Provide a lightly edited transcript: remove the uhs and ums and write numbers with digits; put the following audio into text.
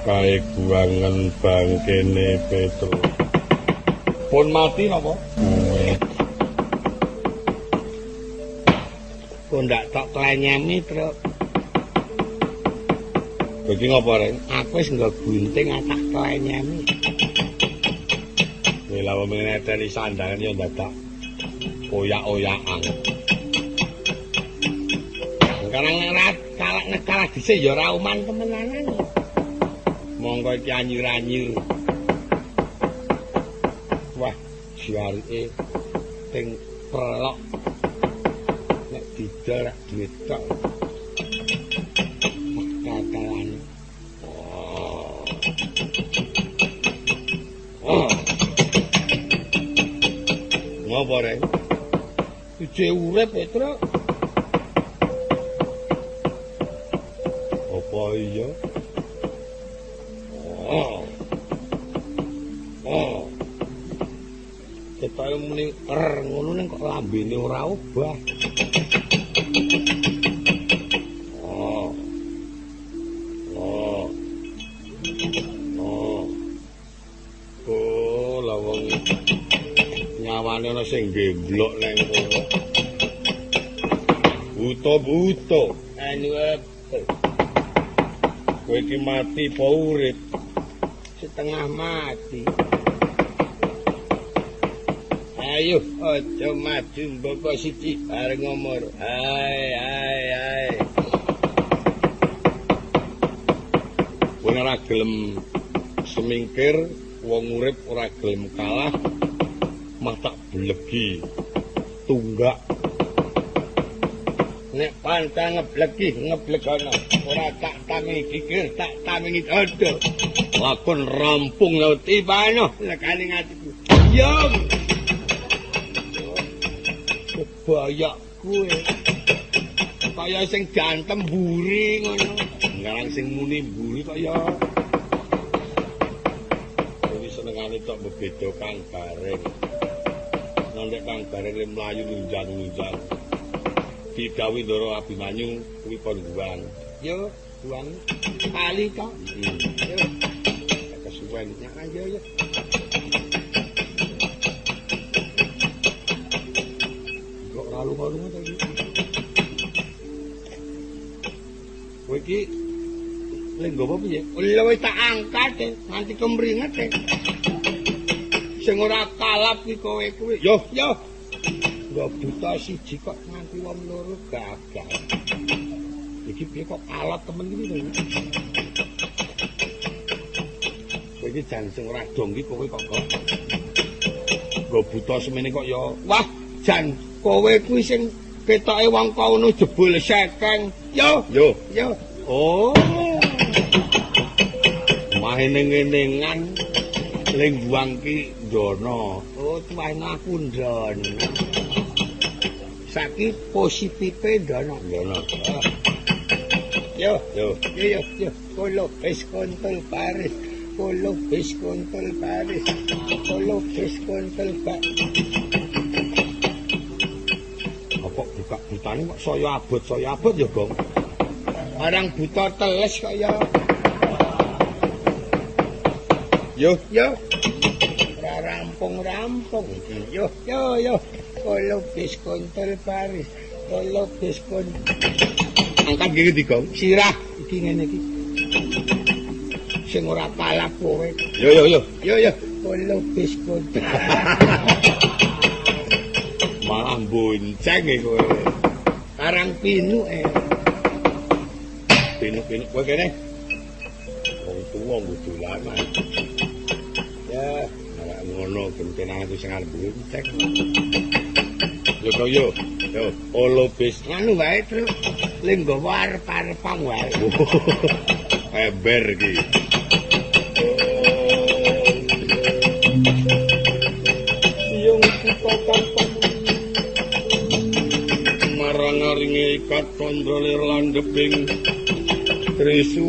Kae guangen bangkene Petro. Pun mati napa? Kowe. Kok ndak tok klenyemi, Truk. Kowe iki ngopo, Reng? Aku wis nggo gunting tak klenyemi. Kowe lawe meneteni sandangan ya dadak oyak-oyakan. Karang nek ora kalah nek kalah dhisik ya ora uman temenanan. Monggo iki anyur-anyur. Wah, jarike ting prelok. Nek didol rak duit tok. Katalan. Oh. Oh. Ngopo, Reng? Ije urip, Petruk. Apa iya? Oh. Oh. Ketoke muni er ngono ning kok lambene ora obah. Oh. Oh. Oh. Oh, lah wong nyawane ana sing gemblok nang kono. Buta-buta. Anu apa? Kowe iki mati apa urip? Setengah mati. Ayo, aja maju mboko siji bareng ngomor. Hai hai hai. Kowe ora gelem semingkir, wong urip ora gelem kalah, mah tak blegi tunggak. Nek pantang ngeblegi, ngeblegono. Ora tak tamengi gigir, tak tamengi dada. Lakon rampung lho tibano lekane ngatiku. Yo. Kebayak kowe. Kaya sing diantem mburi ngono. Ngarang sing muni mburi kok ya. Kuwi senengane tok bebeda Kang Gareng. Nandek Kang Gareng le mlayu lunjang-lunjang. Didhawuhi Ndara Abimanyu kuwi kon buang. Yo, buang kali to. Heeh. Yo. Kesuwen nyak yo yo. Kok ora lunga-lunga to iki? Kowe iki lenggo apa piye? Lha wis tak angkat nganti kemringet. Sing ora kalap ki kowe kuwi. Yo, yo. Nggo buta siji kok nganti wong loro gagal. Iki piye kok kalap temen iki to? Kowe iki jan sing ora dong iki kowe kok kok. Nggo buta semene kok ya. Wah, jan kowe kuwi sing ketoke wong kono jebul sekeng. Yo, yo, yo. Oh. Maheneng-enengan lengguang ki ndono. Oh, tuwane aku ndono. Saiki positife ndono. Ndono. Yo, yo, yo, yo. Kolo wis kontol Paris. Kolo wis kontol Paris. Kolo wis kontol Paris. Apa buka butane kok saya abot ya, Gong? Orang buta teles kok ya. Yo, yo. Ora rampung-rampung. Yo, yo, yo. Kolo wis kontol Paris. Kolo wis kontol. Angkat gigi di, Gong. Sirah iki ngene iki. Sing ora kalap kowe. Yo, yo, yo. Yo, yo. Kolo wis kontol. Malah bonceng kowe. Karang pinuk e. Pinuk-pinuk kowe kene. Wong tuwa nggo dolanan. Ya, ora ngono gentenan aku sing arep bonceng. Yo kok yo. Yo, olobis nganu wae, Truk. Lenggo arep-arepang wae. Ember iki. Siyung kutha kampung marang aringe ikat tandra lir landheping Trisul.